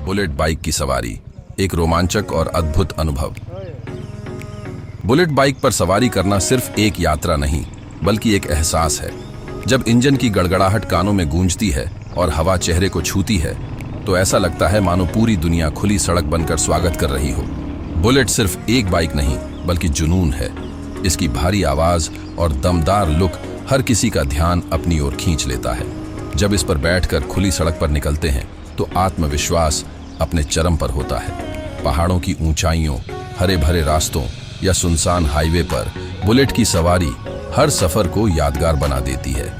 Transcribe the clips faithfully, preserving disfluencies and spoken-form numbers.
Bullet bike की सवारी, एक रोमांचक और अद्भुत अनुभव। बुलेट बाइक पर सवारी करना सिर्फ एक यात्रा नहीं, बल्कि एक एहसास है। जब इंजन की गड़गड़ाहट कानों में गूंजती है और हवा चेहरे को छूती है, तो ऐसा लगता है मानो पूरी दुनिया खुली सड़क बनकर स्वागत कर रही हो। बुलेट सिर्फ एक बाइक नहीं, बल्कि जुनून है। इसकी भारी आवाज और दमदार लुक हर किसी का ध्यान अपनी ओर खींच लेता है। जब इस पर बैठकर खुली सड़क पर निकलते हैं, तो आत्मविश्वास अपने चरम पर होता है। पहाड़ों की ऊंचाइयों, हरे भरे रास्तों या सुनसान हाईवे पर बुलेट की सवारी हर सफर को यादगार बना देती है।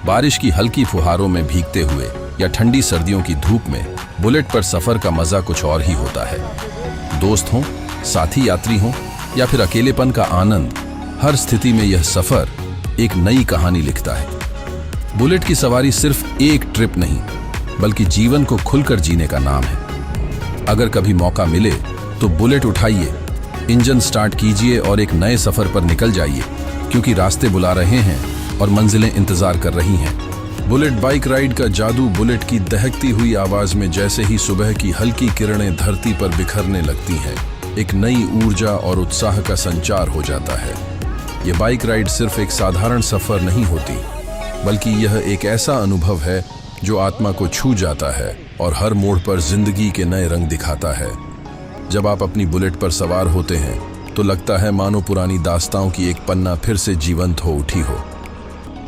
बारिश की हल्की फुहारों में भीगते हुए या ठंडी सर्दियों की धूप में बुलेट पर सफर का मजा कुछ और ही होता है। दोस्त हों, साथी यात्री हों या फिर अकेलेपन का आनंद, हर स्थिति में यह सफर एक नई कहानी लिखता है। बुलेट की सवारी सिर्फ एक ट्रिप नहीं, बल्कि जीवन को खुलकर जीने का नाम है। अगर कभी मौका मिले, तो बुलेट उठाइए, इंजन स्टार्ट कीजिए और एक नए सफर पर निकल जाइए, क्योंकि रास्ते बुला रहे हैं और मंजिलें इंतजार कर रही हैं। बुलेट बाइक राइड का जादू। बुलेट की दहकती हुई आवाज में जैसे ही सुबह की हल्की किरणें धरती पर बिखरने लगती हैं, एक नई ऊर्जा और उत्साह का संचार हो जाता है। ये बाइक राइड सिर्फ एक साधारण सफर नहीं होती, बल्कि यह एक ऐसा अनुभव है जो आत्मा को छू जाता है और हर मोड़ पर जिंदगी के नए रंग दिखाता है। जब आप अपनी बुलेट पर सवार होते हैं, तो लगता है मानो पुरानी दास्ताओं की एक पन्ना फिर से जीवंत हो उठी हो।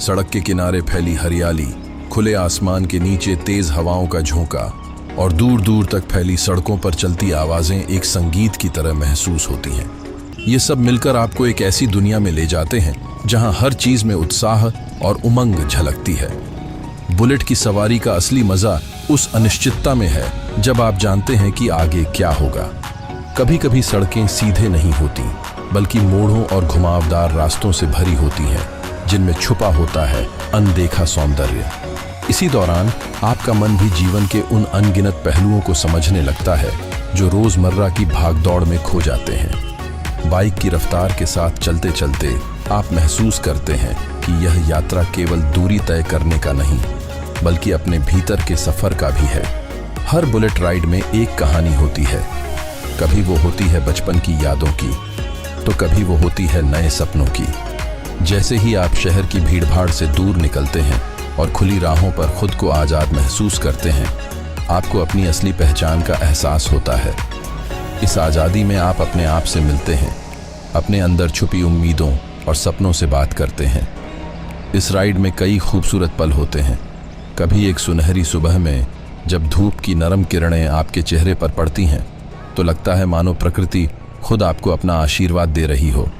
सड़क के किनारे फैली हरियाली, खुले आसमान के नीचे तेज हवाओं का झोंका और दूर दूर तक फैली सड़कों पर चलती आवाजें एक संगीत की तरह महसूस होती हैं। ये सब मिलकर आपको एक ऐसी दुनिया में ले जाते हैं, जहां हर चीज में उत्साह और उमंग झलकती है। बुलेट की सवारी का असली मजा उस अनिश्चितता में है, जब आप जानते हैं कि आगे क्या होगा। कभी कभी सड़कें सीधे नहीं होती, बल्कि मोड़ों और घुमावदार रास्तों से भरी होती हैं, जिनमें छुपा होता है अनदेखा सौंदर्य। इसी दौरान आपका मन भी जीवन के उन अनगिनत पहलुओं को समझने लगता है, जो रोजमर्रा की भागदौड़ में खो जाते हैं। बाइक की रफ्तार के साथ चलते चलते आप महसूस करते हैं कि यह यात्रा केवल दूरी तय करने का नहीं, बल्कि अपने भीतर के सफर का भी है। हर बुलेट राइड में एक कहानी होती है। कभी वो होती है बचपन की यादों की, तो कभी वो होती है नए सपनों की। जैसे ही आप शहर की भीड़भाड़ से दूर निकलते हैं और खुली राहों पर खुद को आजाद महसूस करते हैं, आपको अपनी असली पहचान का एहसास होता है। इस आजादी में आप अपने आप से मिलते हैं, अपने अंदर छुपी उम्मीदों और सपनों से बात करते हैं। इस राइड में कई खूबसूरत पल होते हैं। कभी एक सुनहरी सुबह में, जब धूप की नरम किरणें आपके चेहरे पर पड़ती हैं, तो लगता है मानो प्रकृति खुद आपको अपना आशीर्वाद दे रही हो।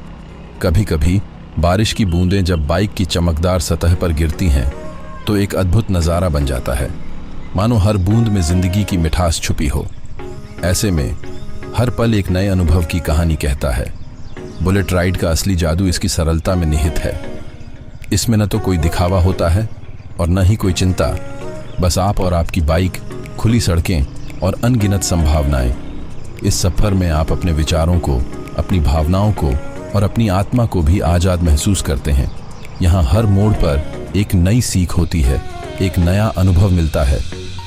कभी-कभी बारिश की बूंदें जब बाइक की चमकदार सतह पर गिरती हैं, तो एक अद्भुत नजारा बन जाता है, मानो हर बूंद में जिंदगी की मिठास छुपी हो। ऐसे में हर पल एक नए अनुभव की कहानी कहता है। बुलेट राइड का असली जादू इसकी सरलता में निहित है। इसमें न तो कोई दिखावा होता है और न ही कोई चिंता, बस आप और आपकी बाइक, खुली सड़कें और अनगिनत संभावनाएं। इस सफर में आप अपने विचारों को, अपनी भावनाओं को और अपनी आत्मा को भी आजाद महसूस करते हैं। यहाँ हर मोड़ पर एक नई सीख होती है, एक नया अनुभव मिलता है,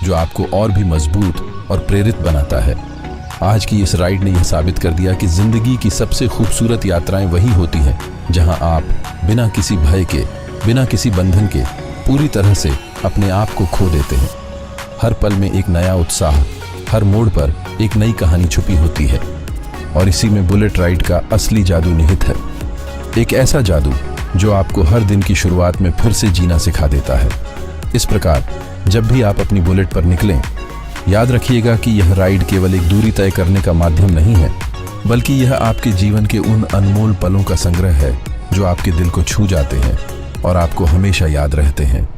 जो आपको और भी मजबूत और प्रेरित बनाता है। आज की इस राइड ने यह साबित कर दिया कि जिंदगी की सबसे खूबसूरत यात्राएं वही होती हैं, जहां आप बिना किसी भय के, बिना किसी बंधन के पूरी तरह से अपने आप को खो देते हैं। हर पल में एक नया उत्साह, हर मोड़ पर एक नई कहानी छुपी होती है। और इसी में बुलेट राइड का असली जादू निहित है। एक ऐसा जादू जो आपको हर दिन की शुरुआत में फिर से जीना सिखा देता है। इस प्रकार, जब भी आप अपनी बुलेट पर निकलें, याद रखिएगा कि यह राइड केवल एक दूरी तय करने का माध्यम नहीं है, बल्कि यह आपके जीवन के उन अनमोल पलों का संग्रह है, जो आपके दिल को छू जाते हैं और आपको हमेशा याद रहते हैं।